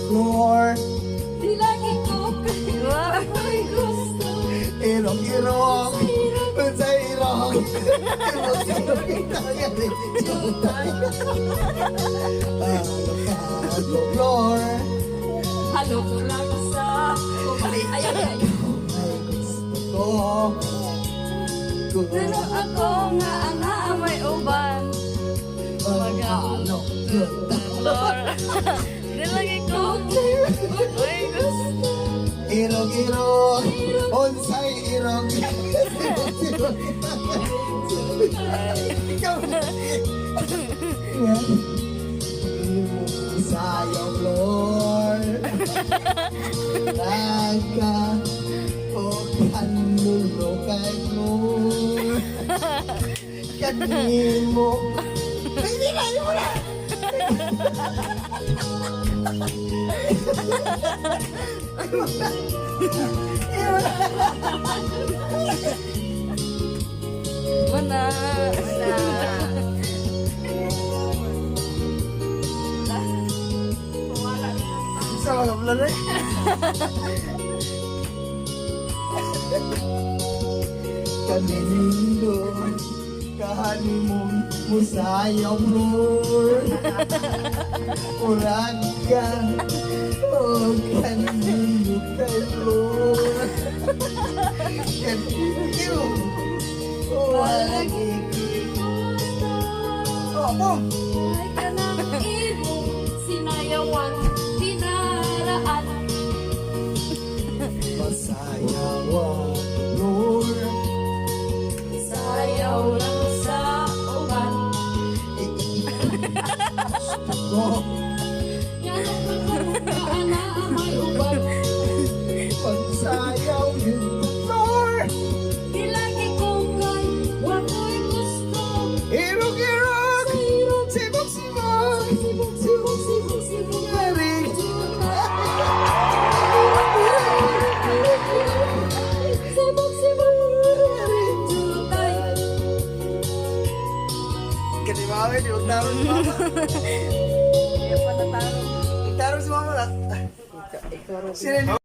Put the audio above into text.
Floor. Di lagi ko kay ako'y gusto. Irong irong. Unsay irong. Irong irong kita. Floor. Halo ko lang sa ay ay ay. Ay gusto ko. Pero ako nga ana may uban. Maghalok. Lord. Di lagi ko ako'y gusto. Irong irong. Unsay irong. Ikaw. Sayaw, Lord. Nagka o kanulo kay Lord. Kanimo. Hindi na, hindi mo na. Wala. Wala. Sa mga vlog eh. Kanino kahanimong musayaw, Lord. Urag ka o kanino kay Lord. Kanino wala gigi. Oh, boom! Ay ka ng imong sinayawan, pinaraan. Masayaw, Lord. Sayaw lang sa uban. Go. Nganong ka ana may uban. Pagsayaw yun, Lord. Di lagi ko kay wako'y gusto. Irog, irog! Irog, Sibog, sibog! sibog, sibog, sibog, sibog. Galing! Sibog, sibog, jutay. Kani mama, di magtaro si mama. Kaya pa nataro. Magtaro si mama na. Sino